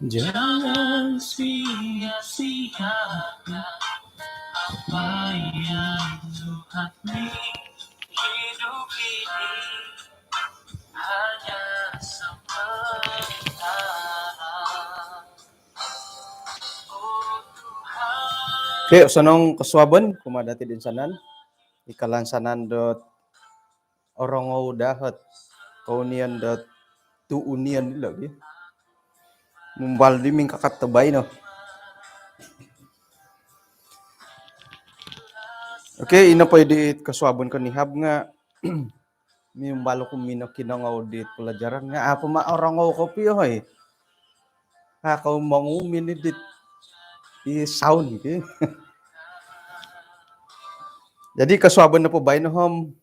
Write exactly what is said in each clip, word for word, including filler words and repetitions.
Jangan sia-siakan apa yang Tuhan beri. Hidup ini hanya sementara. Oh Tuhan. Okey, osonong kosuabon kumaa dati toinsanan. Ikalansanan dot orongou dahai, kounion dot tuunion dilo gi. Mumbal di mingkakat do baino. Okey, ino po di kosuabon konihab nga mimbal oku minokinongou di pelajaran nga apo ma orongou kopio hoi. Aku mongumini dit i sound ki. Jadi kosuabon nopo baino om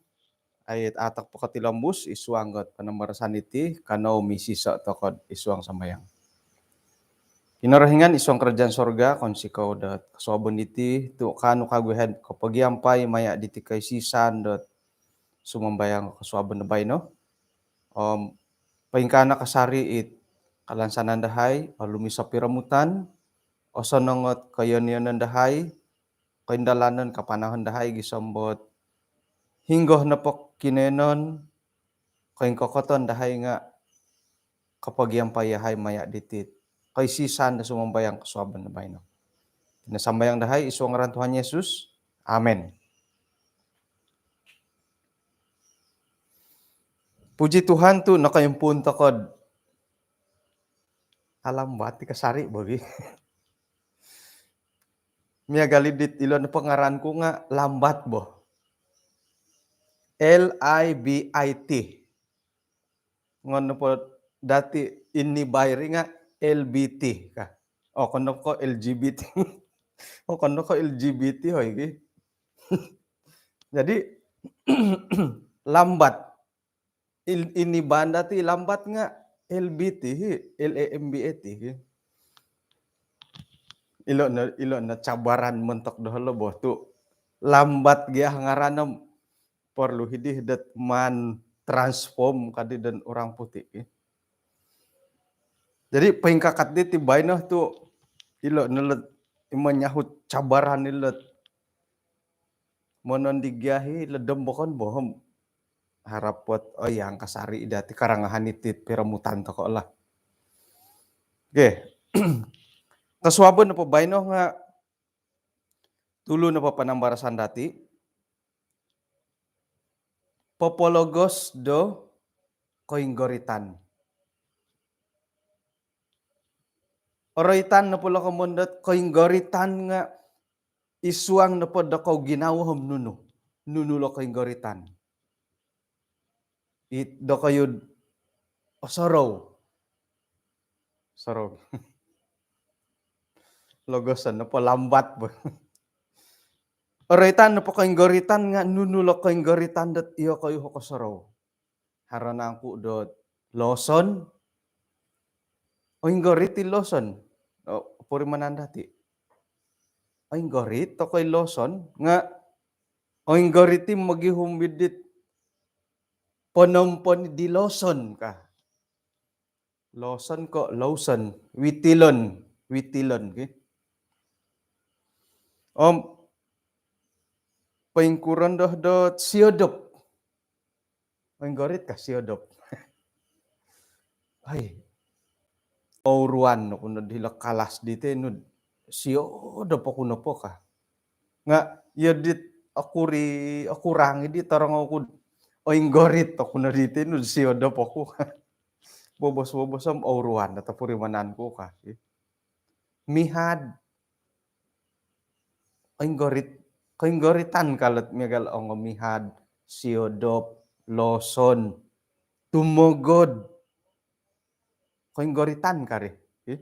ai atak pokotilombus isuang got panambarasan iti, kanou misiso tokou isuang sambayang. Kinorohingan isuang kerajaan sorga, kounsikou dot kosuabon iti tu kaanu kagu ihai kopogiampai maya diti koisisan dot sumambayang kosuabon do baino. Om poingkaa no kasari it kalansanan dahai, olumis o piromutan, osonong ot koiyon-iyonon dahai, koindalanon kapanahon dahai gisom dot hinggo nopo kinoiyonon, koingkokoton dahai nga kopogiampai yahai maya diti koisisan do sumambayang kosuabon do baino. Iti no sambayang dahai isuang ngaran Tuhan Yesus. Amen. Puji Tuhan tu nokoimpuun tokou do alambat ti kasari bo gi. Miagal i dit ilo nopo ngaran ku nga lambat bo. L I B I T. Nga nopo dati ini bairi nga L B T ka. Oh, okon ko L G B T. Oh, okon ko L G B T hoi gi. Jadi lambat. Il-, ini banda ti lambat nga L B T hi, L A M B A T hi. Ilo no, ilo no cabaran montok doho lo bo tu lambat gia ngaran om perlu hidi dot maan transform kadi dan orang putih hi. Jadi poingkakat diti baino tu ilo no lot i monyahut cabaran ilo. Monon di gia hi ledem bokon bohom. Harap pot, oh, yang kasari dati karangahan iti piromutan tokou lah. Okey. Kosuabon nopo baino nga tulu nopo panambarasan dati. Popologos do koinggoritan. Oroitan nopo lo komoyon dot koinggoritan nga isuang nopo dokou ginawo om nunu. Nunu lo koinggoritan. It dokoyu do osorou. Sorou. Logoson nopo lambat bo. Oroitan nopo koinggoritan nga nunu lo koinggoritan dot iyokoyu o kosorou. Haro nangku dot loson. Oinggorit i loson. Oh, purimanan dati. Oinggorit tokou i loson nga oinggorit i mogihum id dit ponompon di loson ka. Loson ko lotion, witilon, witilon ki. Om poingkuro no dot siodop. Oinggorit ka siodop. Hai. Ouruan oku no dilo kalas diti nu do siodop oku nopo ka. Nga iyo dit okuri, okurang i dit torongou ku do oinggorit oku no diti nu do siodop oku. Bobos-bobos om ouruan do topurimanan ku ka. Mihad. Oinggorit, koinggoritan ka lot miagal ongo mihad, siodop, loson, tumogod. Koinggoritan kari. Ih.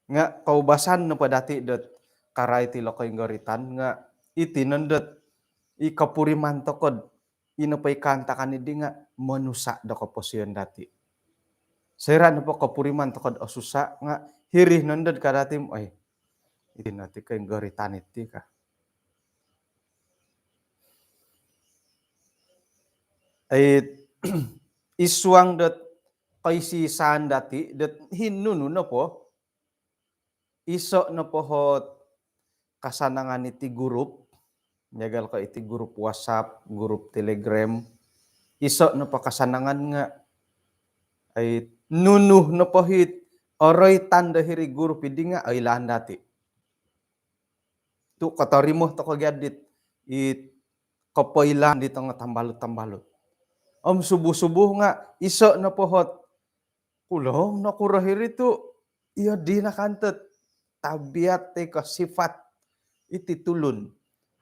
Nga koubasan nopo dati dot karait ilo koinggoritan nga iti no dot i kopuriman tokou do ino po i kaantakan di nga monusa do koposion dati. Soira nopo kopuriman tokou do osusa nga hiri no dot ka dati, oi, iti no ti koinggoritan iti ka. Ai, isuang dot koisi-isaan dati dot hinunu nopo, iso nopo hot kasanangan iti grup, miagal ko iti grup WhatsApp, grup Telegram, iso nopo kasanangan nga, ai, nunu nopo hit oroitan do hiri grup idi nga oilaan dati. Tu kotorimo toko gia dit it kopoilaan di tongo tambalut-tambalut. Om subuh-subuh nga iso nopo hot kulom nokuro hiri tu iyo di nakantet tabiat toi ko sifat iti tulun.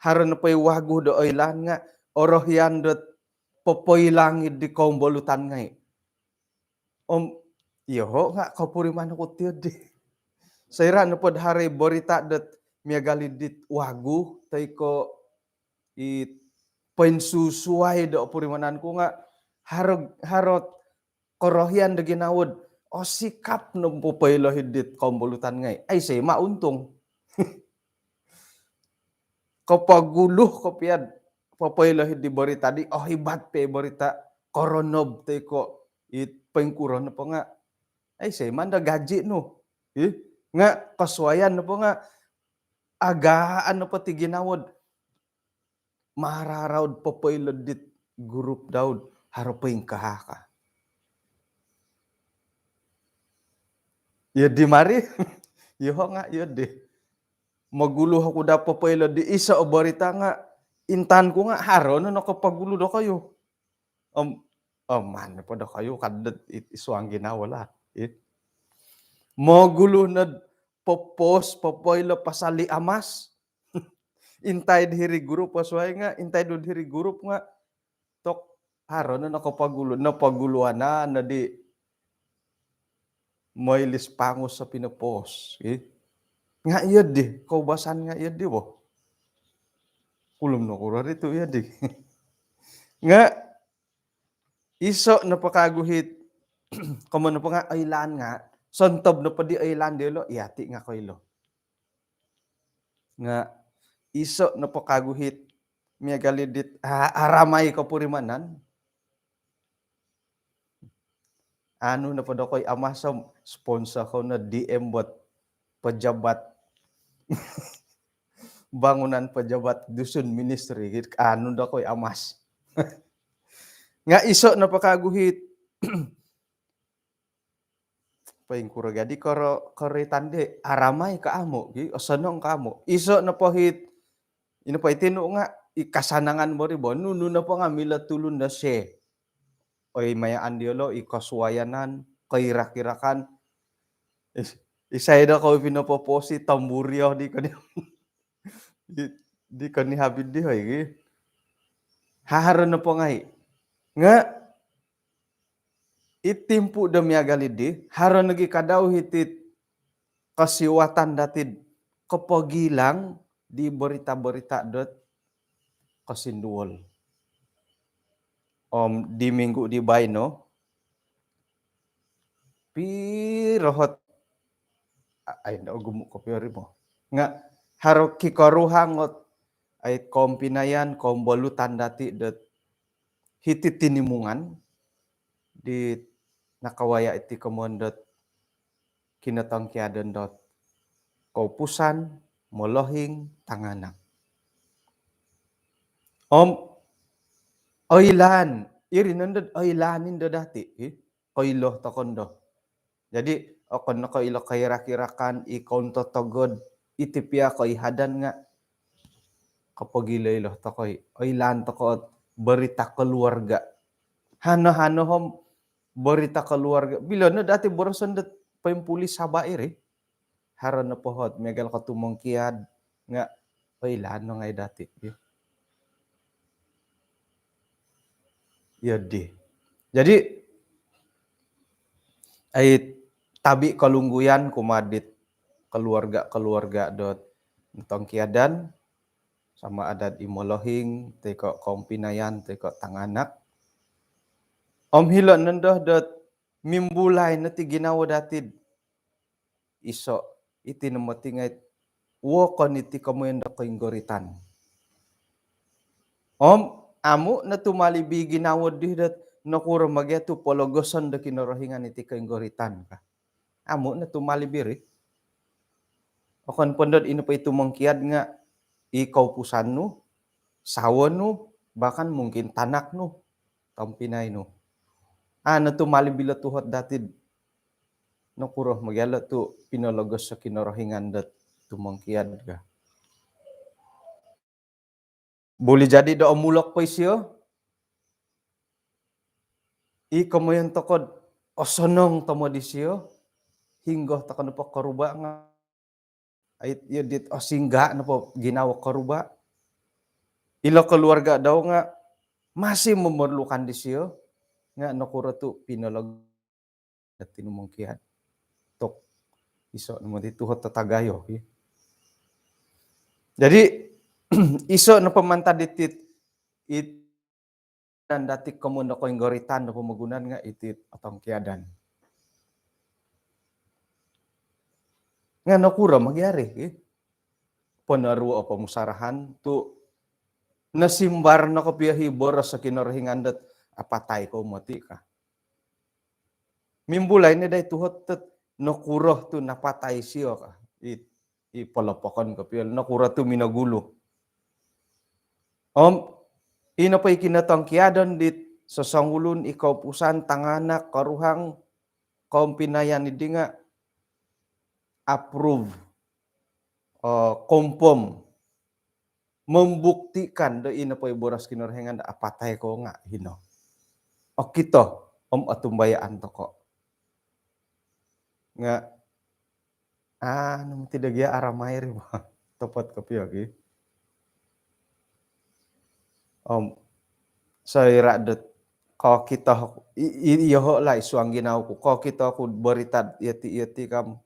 Haro nopo i wagu do oilaan nga orohian dot popoilangi di kombolutan ngai. Om iyoho nga kopuriman oku tiyo di. Soira nopo do haro i borita dot miagal i dit wagu toi ko i poinsusuai do opurimanan ku nga haro, harot korohian do ginawo dot osikap no popoilo hidit kombolutan ngai. Aiso i ma untung. Kopogulu kopio dot popoilo hidit borita di, ohibat po i borita, koronob toi ko it poingkuro nopo nga. Aiso i ma do gaji nu. Ih, nga kosuaian nopo nga agaan nopo ti ginawo dot mararaud popoilo dit grup dau dot haro poingkaha ka. Iyo di mari, iyoho nga iyo di. Mogulu oku daa popoilo di iso borita nga intangan ku nga haro no nokopogulu dokoyu. Om, om, mana po dokoyu kada dot it, id suang ginawo lah. Ih. Mogulu no dot popos, popoilo pasal di amas. Intai di hiri grup, posuai nga, intai do hiri grup nga, tok, haro no nokopogulu, nopoguluan no di moilis pangus so pinopos, ih. Nga iyo di, koubasan nga iyo di, boh. Kulum nokuro ri tu iyo di. Nga, iso nopo kagu hit, komo nopo nga oilaan nga, sontob nopo di oilaan diolo, iyati nga koilo. Nga, iso nopo kagu hit, miagal i dit, ah, aramai kopurimanan. Anu nopo dokoi amas om, sponsor kou no D M buat pejabat bangunan pejabat Dusun Ministry, gitu. Anu dokoi amas. Nga iso nopo kagu hit, poingkuro gia di koro, koroitan di, aramai ko amu, gi, osonong ko amu. Iso nopo hit, ino po iti nu nga, i kasanangan bo ri bo, nunu nopo nga milo tulun do se. Oi, mayaan diolo, i kosuayanan, koirak-irakan. Is-, isai dokoyu pinopoposi, tomburio di koni. Di, di koni habit di, hoi, gi. Haharo nopo ngai. Nga, i timpu do miagal i di, haro nogi kadau hiti kosiwatan dati do kopogilang di berita-berita dot kosinduol. Om di minggu di baino, piro hot, a-, ai, nda ogumu kopio ri mo. Nga haro kikoruhang ot, ai, kompinayan, kombolutan dati dot hiti tinimungan di nakawaya iti komoyon dot kinotongkiadan dot koupusan, molohing, tanganak. Om, oilaan, iri nondo dot oilaan indo dati, ih, koilo toko ndo. Jadi, okon no ko ilo koirak-irakan, i kontotogod, iti pia koihadan nga, kopogilo-ilo toko i, oilaan toko berita keluarga. Hano-hano om berita keluarga. Bilo no dati boroson dot poimpuli Sabah iri. Haro nopo hot miagal ko tumongkiad nga, oilaan no ngai dati. Iyo di. Jadi, ai, tabi kolungguyan kumaa dit keluarga-keluarga dot tongkiadan, sama ada i molohing, toi ko kompinayan, toi ko tanganak. Om hilo nondo dot mimbulai no ti ginawo dati do iso, iti no moti ngai, wokon iti komoyon do koinggoritan. Om, amu no tumalibi ginawo di dot nokuro ma gia tu pologoson do Kinorohingan iti koinggoritan ka. Amu no tumalib iri. Okon po dot ino po i tumongkiad nga i koupusan nu, sawo nu, bahkan mungkin tanak nu, tompinai nu. A no tumalib ilo tuhot dati, nokuro ma gia lo tu pinologos do Kinorohingan dot tumongkiad ka. Buli jadi do omulok po isio. I komoyon toko do osonong tomod isio. Hinggo toko nopo koruba nga, ai, iyo dit osingga nopo ginawo koruba. Ilo keluarga dau nga masih memerlukan disio. Nga nokuro tu pinolog dati tumongkiad. Tok iso no moti tuhot tatagayo, ya. Jadi, iso nopo mantad diti, it, dan dati komoyon do koinggoritan do pomogunan nga iti otongkiadan. Nga nokuro ma gia ri, ya. Ponoruo o pomusarahan tu nosimbar no kopio i boros do Kinorohingan dot apatai kou moti ka. Mimbulai no daa i tuhot dot nokuro tu napatai isio ka. I, i polopokon kopio, nokuro tu minogulu. Om, ino po i kinotongkiadan dit sosongulun, i koupusan, tanganak, koruhang, kompinayan diri nga approve, eh, confirm, membuktikan do ino po i boros Kinorohingan do apatai kou nga hino. Okito, om otumbayaan toko. Nga, ah, nung tidak gia aramai ri, bah. Topot kopio ki. Om, soira dot kokito, i, i, iyoho lah i suang ginawo ku, kokito ku berita yati, yati kam,